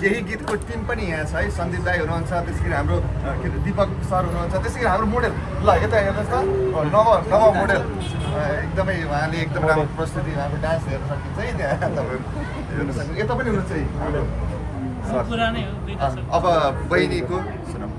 यही गीतको टिम पनि यहाँ छ है। सन्दीप दाई हुनुहुन्छ, त्यसै गरी हाम्रो के अरे दिपक सर हुनुहुन्छ, त्यसै गरी हाम्रो मोडेल ल यता हेर्नुहोस् त नव मोडेल एकदमै उहाँले एकदम राम्रो प्रस्तुति उहाँको डान्स हेर्न सकिन्छ है त्यहाँ तपाईँहरू हेर्न सक्नुहुन्छ। यता पनि हुनुहुन्छ है हाम्रो अब बहिनीको सुनौँ।